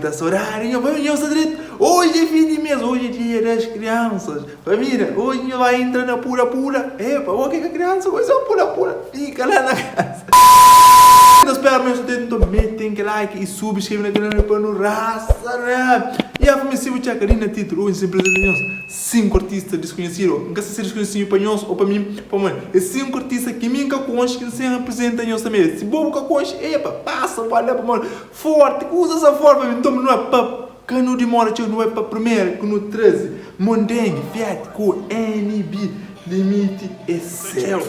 ta sodadi nho. Família, nho sta dretu? Oji é fin di mês, oji é dia das kriansas. Família, oji nho vai entra na pula-pula. Epa, bo ke ka kriansa, bo é só pula-pula. Fika la na kasa. Ta spera ma nhos ta tenta nton mete kel like i subskrebe na kanal pa nu rasa rap. Ya família, si bu txeka li na titulu, oji N sta prezenta nhos 5 artista diskunhesidu. N ka sa si é diskunhesidu pa nhos ô pa mi, pamodi é 5 artista ki mi N ka konxe ki N sen aprizenta nhos tanbe. Si bo bu ka konxe, epa, pasa bu la pamodi forti kuza sa forti pa mi. Nton nu é pa ka nu dimora txeu, nu bai pa primeru ki nu traze Mondengue feat ku NB, Limiti é Seu.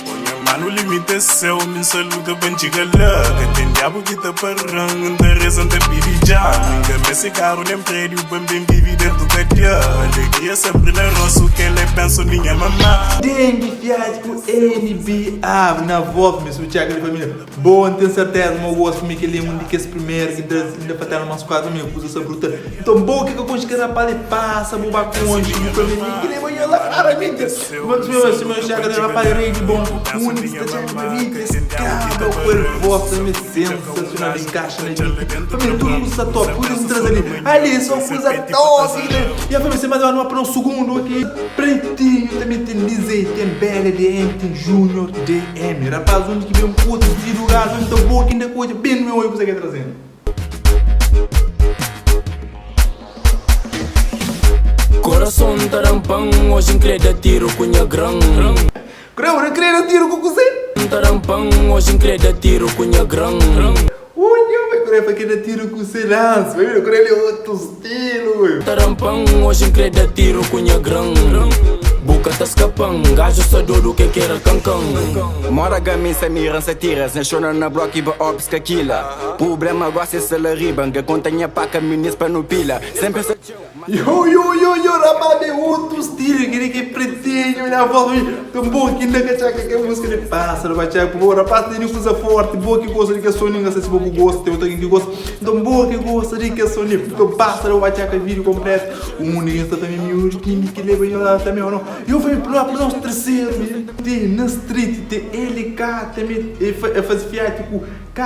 Ô nha manu limiti é seu Mi N saluda pa N txiga la Ka ten diabu ki ta para-m N ta reza N ta pidi dja Mi N ka meste karu nen prédiu Pa N ben vive dentu kadia Alegria senpri na rostu Kel é benson di nha mamá. Dengue feat ku NBA na voz mi su txeka di família Bo N ten serteza ma bu gosta mi kel-li é un di kes primeru ki N traze inda pa tela mas kuatu mi kuza sta brutal Nton bo ki ka konxe kel rapaz li pasa bu ba konxe bu fla mi kel-li é manhã la klaramenti Ma si meu txeka di rapaz rei di bon Uni ki sta txeka na beat es kaba ku el voz ta mi sensasional encaixa na beat Família tudu kuza sta top pur isu N traze ali Ali é só kuza top Ya família sem mais demora nu ba pa nos sugundu ok Pretinho ta mete Lizey ten Bela DM ten Junior DM Rapaz undi ki ben ku otus di lugar undi ta bo ki inda ka odja ben nu ben odja kuza ke trazenu. Korason ta rampan, oji N kre da tiru ku nha gran. Kre bu kre da tiru ku kuzê? Ta rampan, oji N kre da tiru ku nha gran. Unha bai kre pa ke da tiru ku se lansi, bai kre li otu stilu. Ta rampan, oji N kre da tiru ku nha gran. Bu ka ta skapan, gaju sta dodu ke kera kankan. Mora gamin sa mira nsa tira Nha xona na bloki ba ops ka kila Prublema gosi é sala riba Nka konta nha paka minis pa nu pila Sem pensa txeu ma. Yo yo yo yo rapaz é outro estilo keli ki é pretinho nha voz mi tão bom ki nda ka txeka kel música de pássaro ba txeka bo rapaz teni kuza forte bo ki gosta di kel som li nka sa si bo bu gosta tem outro alguém ki gosta nton bo ki gosta di kel som li nton pássaro ba txeka vídeo completo undi ki sta também miúdo king ki leba nho lá também ou não yo foi lá pa nos terceiro tem na street tem LK também e faze feat ku K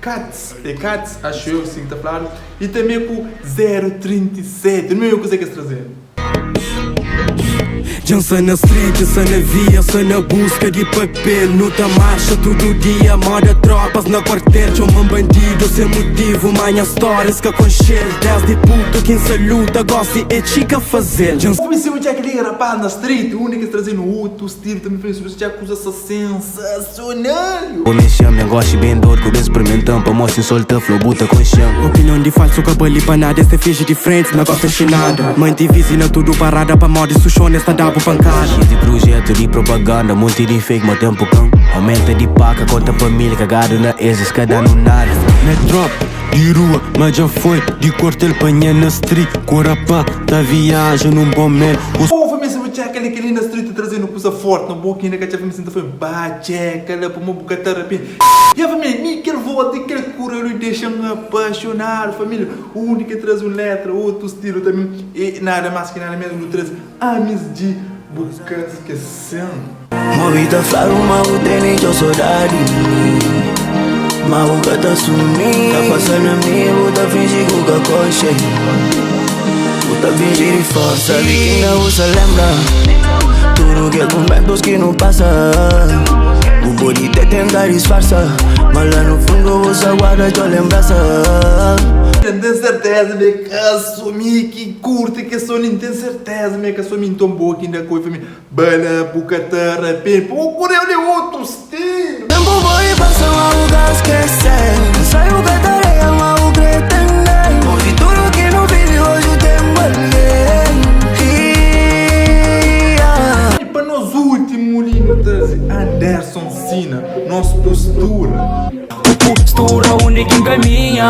Cats, é Cats, acho eu, assim que ta fladu, e també ku 037, nu é kuzé ki es traze. Dja N sa na street, N sa na via, sa na buska di papel Nu ta marxa tudu dia, moda tropas na kuartel Txoma-m bandidu sen mutivu, ma nha stories ka konxe-l Desdi putu ki N sa luta, gosi é txika faze-l Dja N. Obi si bu txeka li rapaz na street, undi ki es traze-nu otu stilu ta mi fla-m si bu txeka kuza sa sensasional. Bo mexe-m, nha gosi ben dodu Ku ben sprimenta-m Pamó si N solta fla bu ta konxe-m. Opinion di falsu ka bali pa nada Es ta finji di frenti na gosta xinada Manti vizi na tudu parada Pamodi suxon es ta da-bu pankada. Xis di prujetu di propaganda Monti di fake ma tempu kan Aumenta di paka konta pa mil Kagadu na es es ka da-nu nada. Na drop di rua ma dja foi Di kuartel panha na street Ku rapa ta viaja nun bon mel Ouve mi si bu txeka li kel-li na street ta trazenu kuza forti na boka inda ka txeka mi si N ta fla ba txeka la pamodi bu ka ta rapende Ya família mi kel voz di kel kura li dexa-m apaxonadu família undi ki traze un letra otu stilu tanbe e nada mas ki nada menos nu traze amis di bu ka skese-m. Obi ta fladu ma bu tene txeu sodadi di mi Ma bu ka ta sumi Ta pasa na mi bu ta finji ku ka konxe Bu ta finji di forti Sabi ki inda bu sa lembra Tudu kes momentus ki nu pasa Bu podi te tenta disfarsa Ma la nu fundu bu sa guarda txeu lenbrasa N ten serteza ma é ka so mi ki kurti kes som li N ten serteza ma é ka so mi Nton bo ki inda ka obi família Bala bu ka ta rapende Pô ku el é otu stilu. Tempu pode pasa ma bu ka skese Sai bu ka ta reia ma bu kre tende Oji tudu ki nu vivi oji ten algen E pa nos ultimu li nu traze Anderson Sina, nos postura. Postura undi ki N kaminha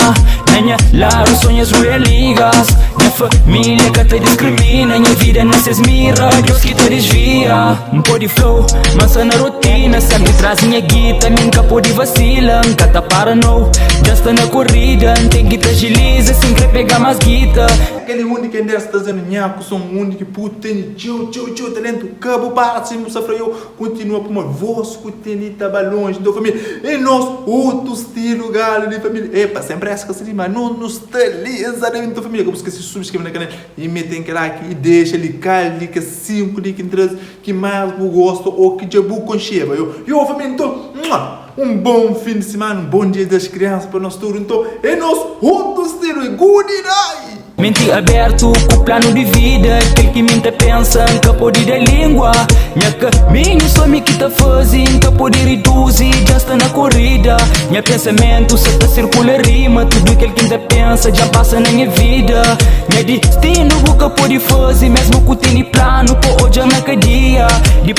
Na nha ladu so nhas real niggas Nha família ka ta diskrimina Nha vida na ses mira Deus ki ta disvia N pode flow, ma N sta na rotina Sempre trazi nha guita, mi N ka pode vasila N ka ta para no, dja N sta na korrida N ten ki ta agiliza si N kre pega más guita. Kel é undi ki Anderson ta dizendo nhaku son undi ki puto teni txeu txeu txeu talento ka bu para sima bu sta fla yo Continua pamodi vos ku teni ta ba longe. Nton família, e nos otu stilu galo di família. Epa, sem pressa ka sta di, mas nu sta li exatamente família. Ka bu skese subscreve na canal e mete aquele like e deixa ali kal di kes 5 li ki N traze ki mais bu gosta ou ki dja bu konxeba. Yo, família, então, um bom fim de semana, um bom dia das crianças pa nós tudo. Então, é nos outro estilo e good night! Mente aberto ku plano de vida. Kel ki mi ta pensa nka pode da língua. Nha caminho só mi ki ta faze, nka pode reduzi. Já está na corrida. Nha pensamento só ta circula rima. Tudo kel ki ta pensa já passa na minha vida. Nha destino bu ka pode faze, mesmo ku tene plano. Po odja na cadeia. Depois